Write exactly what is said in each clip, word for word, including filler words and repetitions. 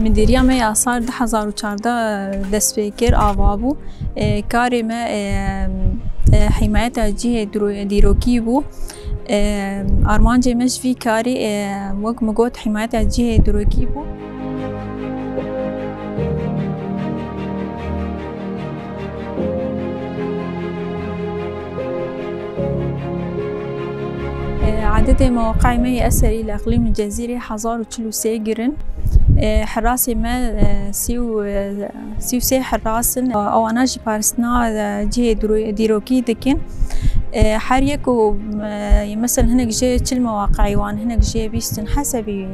Midîriya me ya sal du hezar û çardeh dest pê kir, ava bû. E, karê me, e, e, himayeta cihê diro-, dîrokî bû. E, armancê me ji vî karî, e, wek min got, himayeta cihê dîrokî bû. E, Ededê mewaqi'ê me yê eserî li eqlîmê Cezîrê hezar û çil û sê girin. E, hirasê me, e, sî û, e, sî û sê hiras in. Ewana jî paristina, e, cihê dîro-, dîrokî dikin. E, her yek û, e, mesela hinek jê çil mewaqi'ê wan, hinek jê bîst in, hesebî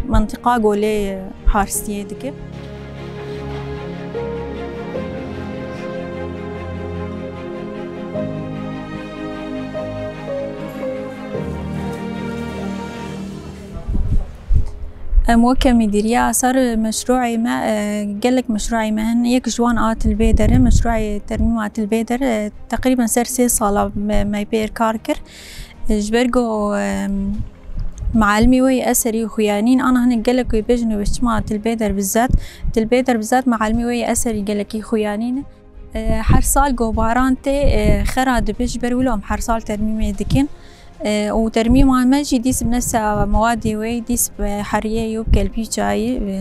mentiqa ku lê paristiyê dikin. Em weke Mîdîriya Asar meşrûê me, e, gelek meşrûê me hene. Yek ji wan a Til Bêder e, meşrûê termîma Til Bêder, e, teqrîben ser sê sala me, me pê kar kir. E, ji ber ku, e, Mealimê wê yê eserî xuyanîn, ana hinek gelek wê bêjin wê çima Til Bêder bizat. Til Bêder bizat mealimê wê yê eserî gelekî xuyanîn e. E, her sal ku baran tê, e, xera dibe, ji ber wilo em her sal termîmê dikin. E, û termîma me jî dîs bi nefsa mewadê wê, dîs bi heriyê û bi kelpîçayî, e,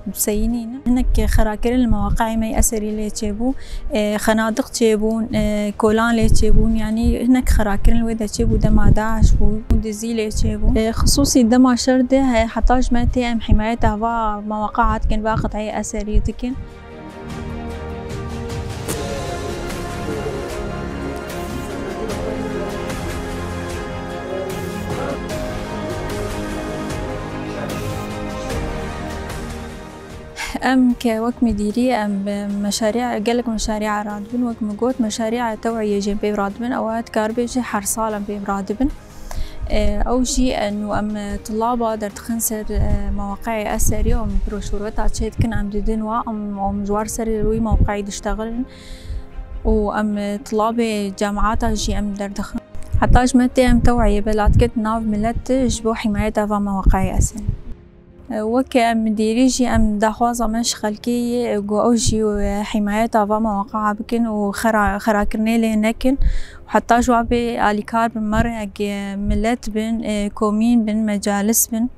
em seyînî ne. Hinek xerakirin li mewaqi'ê me yê eserî lê çêbû. E, xenadiq çêbûn, e, kolan lê çêbûn, yanî hinek xirakirin wê de çêbû dema DAIŞ bû, dizî lê çêbû. E, xisûsî dema şer de he, heta ji me tê em himayeta va mewaqa dikin, va qit'eyê eserî dikin. Em ke wek midîrî, em bi meşarî-, gelek meşarîa radibin, wek min got, meşarîa tew'iyê jî em pê radibin, ew dikar bêje her sal em pê radibin. E, ew jî, e, nû em, e, tulaba derdixin ser, e, mewaqi'ê eserî, em broşûreta çêdikin, em didin wa, em, em ji war ser wî mewaqi'î diştexilin û em, e, tulabê cemaata jî em derdixin. Heta ji me tê em tew'iyê belatkirina nav milet ji bo himayeta va mewaqi'ê eserî. Weke em dêrî jî em daxwaza me ji xelkê ye ku ew jî himayeta va mewaqi'a bikin û xera-, xerakirinê lê nekin. Heta ji wa bê alîkar bin, merek milet bin, komîn bin, mecalis bin.